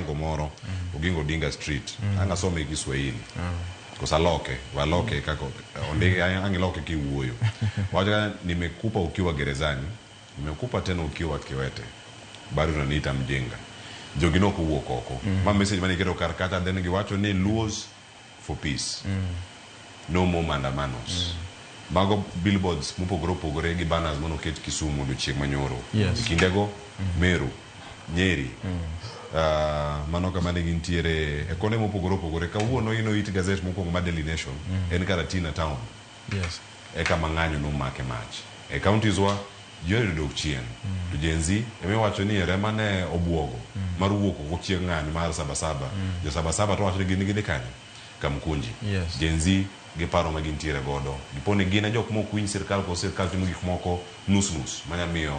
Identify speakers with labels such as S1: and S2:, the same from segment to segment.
S1: bango moro Oginga Odinga Street. Ang' asome gi Kiswahili. Kosa loke, waloke kaka ondike, ang' iloke kiwuoyo. Wacho ka nimekupa ukiwa gerezani, nimekupa tena ukiwa kiwete. Bado unaniita mjinga. Jogi nok owuok oko. Ma message mane iketo kar kacha then giwacho ni Luos for peace. No more maandamanos. Mago billboards mopogore opogore gi banners manoket Kisumu odiochieng' manyoro. E kindego Meru, Nyeri, mano kama ne gintiere e konde mopogore opogore. Kawuono ino it gazet mokwongo mar Daily Nation en Karatina town e kama ng'anyo nomake mach. E counties wa ji oyudo dok chien. To Gen Z emiwacho ni ere mane obuogo mar wuok oko chieng' ng'anyo mar Sabasaba. Jo Sabasaba to wacho ni gin gidhi kanye? Kamkunji. Gen Z gi paro ma gintiere godo. Dipo ni gin e jok mok winj sirkal koso sirkal timo gik moko nus nus manya miyo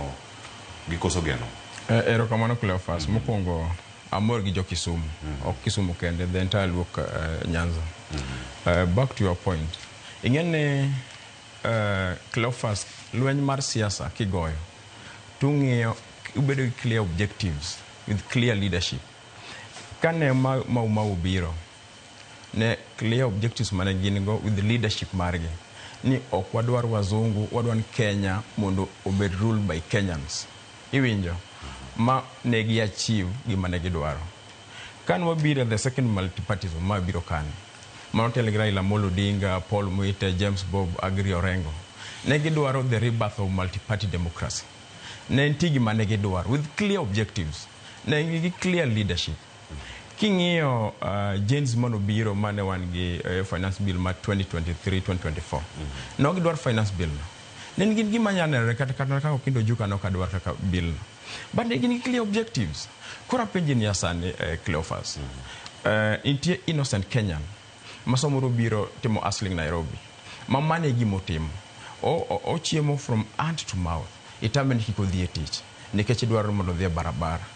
S1: gikoso geno.
S2: Erokamano Cleophas. Mokwongo amor gi jo Kisumu. Ok Kisumu kende, the entire Luo Nyanza. Back to your point. Ing'e ni Cleophas, lweny mar siasa kigoyo tung'iyo ubedo gi clear objectives with clear leadership. Kane Mau Mau biro, ne clear objectives mane gin go with leadership margi ni ok wadwar wazungu, wadwar ni Kenya mondo obed ruled by Kenyans. Iwinjo? Ma ne gi achieve gima ne gidwaro. Kane wabiro e the second multipartyism ma biro kane, manotel gi Raila Amolo Odinga, Paul Muite, James Bob, Agri Orengo, ne gidwaro the rebirth of multi-party democracy. Ne nitie gima ne gidwaro with clear objectives. Ne gin gi clear leadership. King'iyo Gen Z manobiro mane wan gi finance bill mar 2023-2024, ne ok gidwar finance bill no. Ne gin gima nyalo nenore kata kaka Okindo Ojuka ne ok adwar kaka bill no. But ne gin gi clear objectives. Koro apenji niya sani Cleophas, nitie innocent Kenyan ma samoro biro timo hustling Nairobi, ma mano e gima otimo. Ochiemo from hand to mouth. Itame ni kik odhi e tich nikech idwaro mondo odhi e barabara.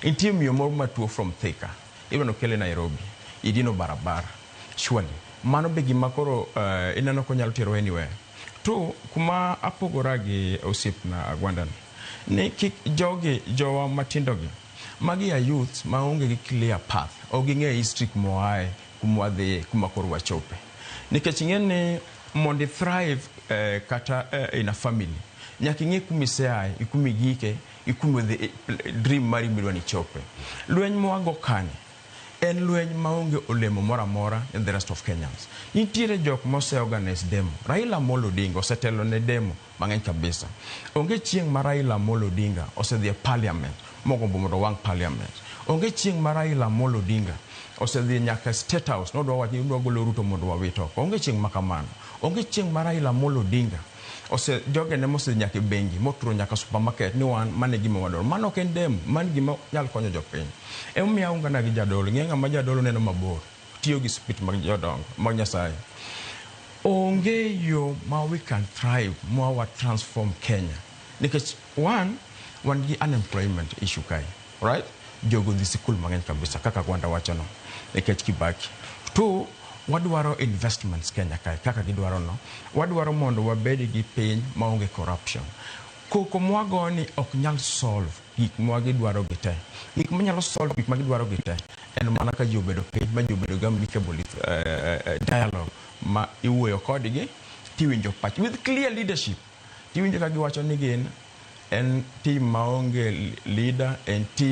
S2: Nitie miyo moro matuo from Thika, idwa nokele Nairobi, idino barabara. Surely, mano be gima koro ineno konyalo tero anywhere. To kuma apogora gi osiepna Agwanda ni kik jogi jowa matindo gi magi a youths maonge gi clear path, ok ging'e history kuma waaye, kuma wadhiye, kuma koro wachope. Nikech ing'e ni mondo i thrive kata in a family, nyaka ing'e kuma iseaye, kuma igike, kuma idhi, dream mari midwa ni ichope. Lweny mwago kani en lweny maonge olemo moro amora in the rest of Kenyans. Nitiere jok mose organize demo. Raila Amolo Odinga osetelo ne demo mang'eny kabisa. Onge chieng' ma Raila Amolo Odinga osedhi e parliament mogombo mondo owang' parliament. Onge chieng' ma Raila Amolo Odinga osedhi nyaka State House nodwa wacho ni odwa golo Ruto mondo wawit oko. Onge chieng' ma kamano. Onge chieng' ma Raila Amolo Odinga ose jogene mosedhi nyaka e bengi moturo nyaka supermarket ni wan mano e gima wadwaro. Mano ok en demo, mano gima nyalo konyo jopiny. Emomiyo aungana gi jadolo. Ing'e ng'ama jadolo neno mabor, tiyo gi spirit mag jodongo, mag Nyasaye. Onge yo ma we can thrive ma wa transform Kenya. Nikech one, wan gi unemployment issue kae, right? Jogo dhi sikul mang'eny kabisa kaka Gwanda wachono nikech Kibaki. Two, wadwaro investments Kenya kae kaka gidwaro no. Wadwaro mondo wabed gi piny maonge corruption. Koko mwago ni ok nyal solve gik ma gidwaro gi te. Gik manyalo solve gik ma gidwaro gi te en mana ka ji obedo piny ma ji obedo gi amicable dialogue ma iwuoyo kodgi tiwinjo pach with clear leadership. Tiwinjo ka giwacho ni gin en team maonge leader, en team